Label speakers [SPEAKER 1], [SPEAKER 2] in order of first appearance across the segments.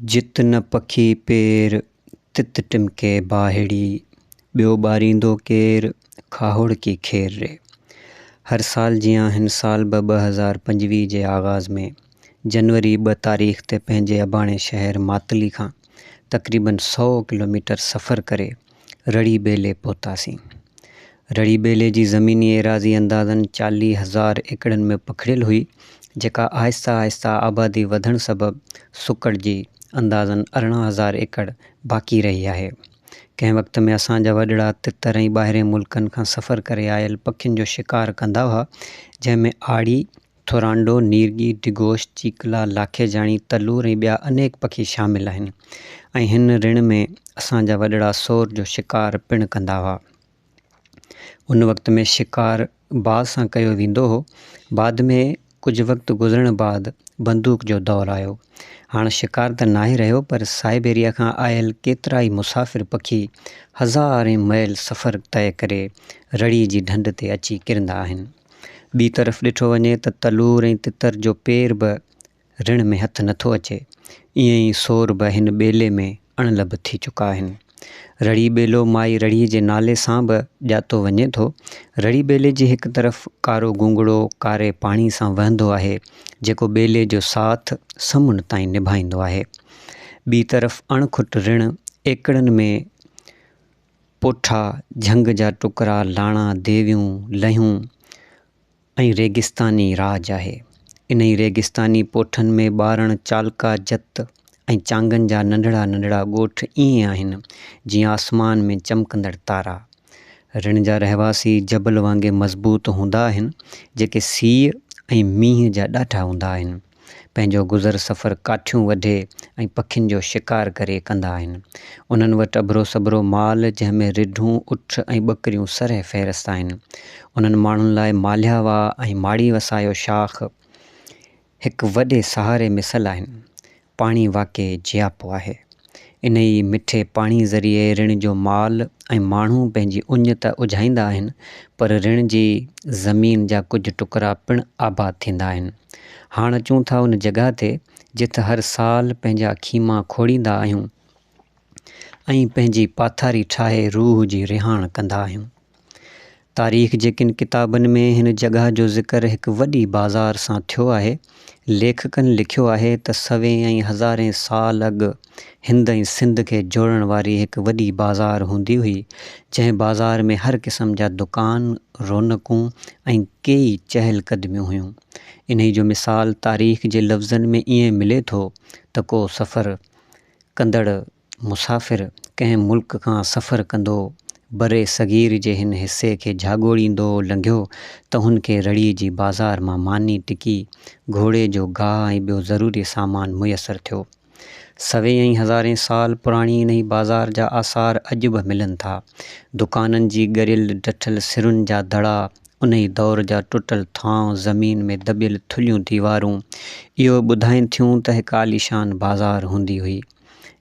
[SPEAKER 1] جت نه پکي پير، تت ٽمڪي باهڙي، ٻيو ٻاريندو ڪير، کاهوڙڪي کير ري. هر سال جيان هن سال به 2025 جي آغاز ۾ جنوري 2 تاريخ تي پنهنجي اباڻي شهر ماتلي کان تقريبن سئو ڪلوميٽر سفر ڪري رڙي ٻيلي پهتاسين. رڙي ٻيلي جي زميني ايراضي اندازن 40 هزار ايڪڙن ۾ پکڙيل هئي، جيڪا آهستي آهستي آبادي وڌڻ سبب سڪڙجي اندازن 18 هزار ايڪڙ باقي رهي آهي. ڪنهن وقت ۾ اسان جا وڏڙا تتر ۽ ٻاهرين ملڪن کان سفر ڪري آيل پکين جو شڪار ڪندا هئا، جنهن ۾ آڙي، ٿورانڊو، نيرڳي، ڊگوش، چيڪلا، لاکيجاڻي، تلور ۽ ٻيا انيڪ پکي شامل آهن ۽ هن رڻ ۾ اسان جا وڏڙا سور جو شڪار پڻ ڪندا هئا. ان وقت ۾ شڪار باز سان ڪيو ويندو هو. بعد ۾ ڪجهه وقت گذرڻ بعد بندوق جو دور آيو. هاڻ شڪار ته ناهي رهيو پر سائبيريا کان آيل ڪيترائي مسافر پکي هزارين ميل سفر طئي ڪري رڙي جي ڍنڍ تي اچي ڪرندا آهن. ٻي طرف ڏٺو وڃي ته تلور ۽ تتر جو پير به رڻ ۾ هٿ نٿو اچي. ائين ئي سور به هن ٻيلي ۾ اڻلڀ ٿي چڪا آهن. رڙي ٻيلو مائي رڙي جي نالي سان به ڄاتو وڃي ٿو. رڙي ٻيلي جي هڪ طرف ڪارو گونگڙو ڪاري پاڻي سان وهندو آهي، جيڪو ٻيلي جو ساٿ سمنڊ تائين نڀائيندو آهي. ٻي طرف اڻ کٽ رڻ ايڪڙن ۾ پوٺا، جهنگ جا ٽڪرا، لاڻا، ديويون، لهيون، ۽ ريگستاني راڄ آهي. انهي ريگستاني پوٺن ۾ ٻارڻ، چالڪا، جت ۽ چانگن جا ننڍڙا ننڍڙا ڳوٺ ائين آهن، جيئن آسمان ۾ چمڪندڙ تارا. رڻ جا رهواسي جبل وانگي مضبوط هوندا آهن، جيڪي سيء ۽ مينهن جا ڏاڍا هوندا آهن. پنهنجو گذر سفر ڪاٺيون وڍي ۽ پکين جو شڪار ڪري ڪندا آهن. انهن وٽ اڀرو سڀرو مال جنهن ۾ رڍون، اٺ ۽ ٻڪريون سره فهرست آهن. انهن ماڻهن لاء مالهيا واهه ۽ ماڙي وسايو شاخ هڪ وڏي سهاري مثل آهن. پاڻي واقعي جياپو آهي. انهيء مٺي پاڻي ذريعي رڻ جو مال ۽ ماڻهو پنهنجي اڃ ته اجهائيندا آهن، پر رڻ جي زمين جا ڪجهه ٽڪرا پڻ آباد ٿيندا آهن. هاڻ اچون ٿا ان جڳهه تي، جت هر سال پنهنجا خيما کوڙيندا آهيون ۽ پنهنجي پاٿاري ٺاهي روح جي رهاڻ ڪندا آهيون. تاريخ جي ڪن ڪتابن ۾ هن جڳهه جو ذڪر هڪ وڏي بازار سان ٿيو آهي. ليکڪن لکيو آهي ته سوين ۽ هزارين سال اڳ هند ۽ سنڌ کي جوڙڻ واري هڪ وڏي بازار هوندي هئي، جنهن بازار ۾ هر قسم جا دڪان، رونقون ۽ ڪيئي چهل قدميون هيون. انهي جو مثال تاريخ جي لفظن ۾ ائين ملي ٿو ته ڪو سفر ڪندڙ مسافر ڪنهن ملڪ کان سفر ڪندو برصغير جي هن حصي کي جهاڳوڙيندو لنگهيو ته هن کي رڙي جي بازار مان ماني ٽڪي، گهوڙي جو گاهه ۽ ٻيو ضروري سامان ميسر ٿيو. سوين ۽ هزارين سال پراڻي انهي بازار جا آثار اڄ به ملن ٿا. دڪانن جي ڳريل ڊٺل سرن جا دڙا، انهي دور جا ٽٽل ٿانء، زمين ۾ دٻيل ٿلهيون ديوارون اهو ٻڌائين ٿيون ته هڪ عاليشان بازار هوندي هئي.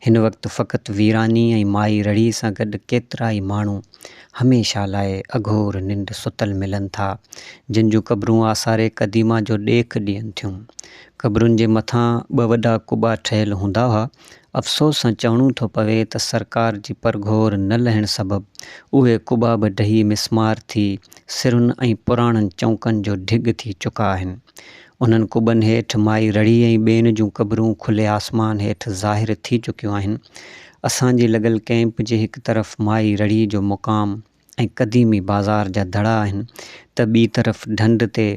[SPEAKER 1] هن وقت فقط ويراني ۽ مائي رڙهي سان گڏ ڪيترائي ماڻهو هميشه لاء اگهور ننڊ ستل ملن ٿا، جن جون قبرون آثار قديمه جو ڏيک ڏين ٿيون. قبرن جي مٿان ٻه وڏا قبا ٺهيل هوندا هئا. افسوس سان چوڻو ٿو پوي ته سرڪار جي پرگهور نه لهڻ سبب اهي قبا به ڊهي مسمار ٿي سرن ۽ پراڻن چونڪن جو ڍڳ ٿي چڪا آهن. انهن قبن هيٺ مائي رڙهي ۽ ٻين جون قبرون کلي آسمان هيٺ ظاهر ٿي چڪيون آهن. اسان جي لڳل ڪئمپ جي هڪ طرف مائي رڙهي جو مقام ۽ قديمي بازار جا دڙا آهن ته ٻي طرف ڍنڍ تي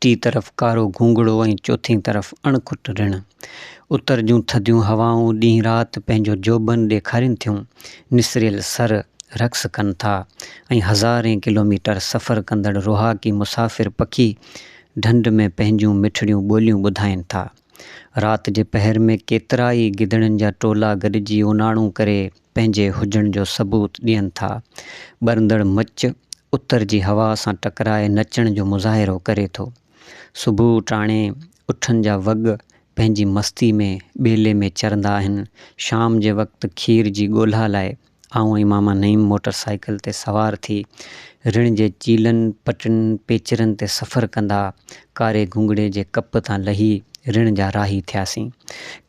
[SPEAKER 1] ٽي طرف ڪارو گونگڙو ۽ چوٿين طرف اڻ کٽ رڻ. اتر جون ٿڌيون هوائون ڏينهن رات پنهنجو جوڀن ڏيکارين ٿيون. نسريل سر رقص ڪن ٿا ۽ هزارين ڪلوميٽر سفر ڪندڙ روهاڪي مسافر پکي ڍنڍ ۾ پنهنجون مٺڙيون ٻوليون ٻڌائين ٿا. رات جي پهر ۾ ڪيترائي گدڙن جا ٽولا گڏجي اوناڙون ڪري پنهنجي هجڻ جو ثبوت ڏين ٿا. ٻرندڙ مچ اتر جي هوا سان ٽڪرائي نچڻ جو مظاهرو ڪري ٿو. صبح ٽاڻي اٺن جا وڳ پنهنجي مستي ۾ ٻيلي ۾ چرندا آهن. شام جي وقت کير جي ڳولها لاء آئون ۽ ماما نعيم موٽر سائيڪل تي سوار ٿي رڻ جي چيلن، پٽن، پيچرن تي سفر ڪندا، ڪاري گونگڙي جي ڪپ تان لهي رڻ جا راهي ٿياسين.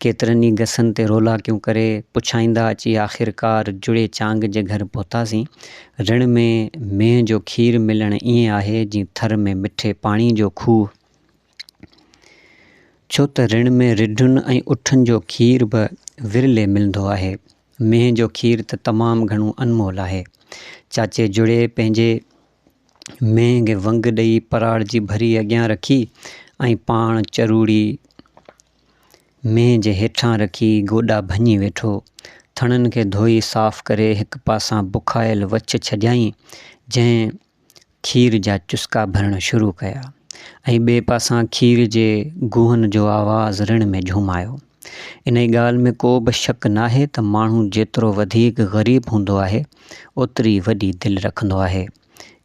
[SPEAKER 1] ڪيترن ئي گسن تي رولاڪيون ڪري، پڇائيندا اچي آخرڪار جڙي چانگ جي گهر پهتاسين. رڻ ۾ مينهن جو کير ملڻ ائين آهي جيئن ٿر ۾ مٺي پاڻي جو کوهه. ڇو ته رڻ ۾ رڍن ۽ اٺن جو کير به ورلي ملندو آهي. مينهن جو کير ته تمام گهڻو انمول آهي. چاچي جڙي پنهنجي مينهن کي ونگ ڏئي پراڙ جي ڀري اڳيان رکي ۽ پاڻ چروڙي مينهن جي هيٺان رکي گوڏا ڀڃي ويٺو. ٿڻن کي ڌوئي صاف ڪري هڪ پاسان بکايل وڇ ڇڏيائين، جنهن کير جا چسڪا ڀرڻ شروع ڪيا ۽ ٻئي پاسان کير جي گونهن جو آواز رڻ ۾ جهومايو. انهي ڳالهه ۾ ڪو به شڪ ناهي ته ماڻهو جيترو وڌيڪ غريب هوندو آهي، اوتري وڏي دل رکندو آهي.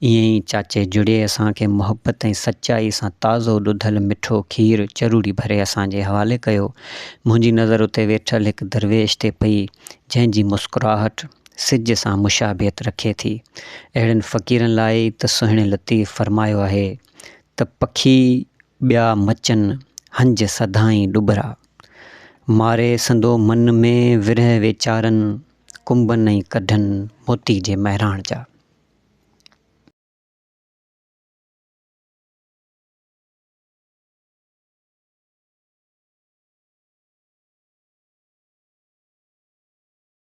[SPEAKER 1] ائين ئي چاچي جڙيي اسان کي محبت ۽ سچائي سان تازو ڏڌل مٺو کير چروڙي ڀري اسان جي حوالي ڪيو. منهنجي نظر اتي ويٺل هڪ درويش تي پئي، جنهن جي مسڪراهٽ سج سان مشابهت رکي ٿي. اهڙن فقيرن لاء ئي ته سهڻي لطيف فرمايو آهي ته پکي ٻيا مچن، هنج سدائين ڏٻرا. ماري سندو من ۾ ورهه ويچارن، ڪنبن ۽ ڪڍن موتي جي مهراڻ جا.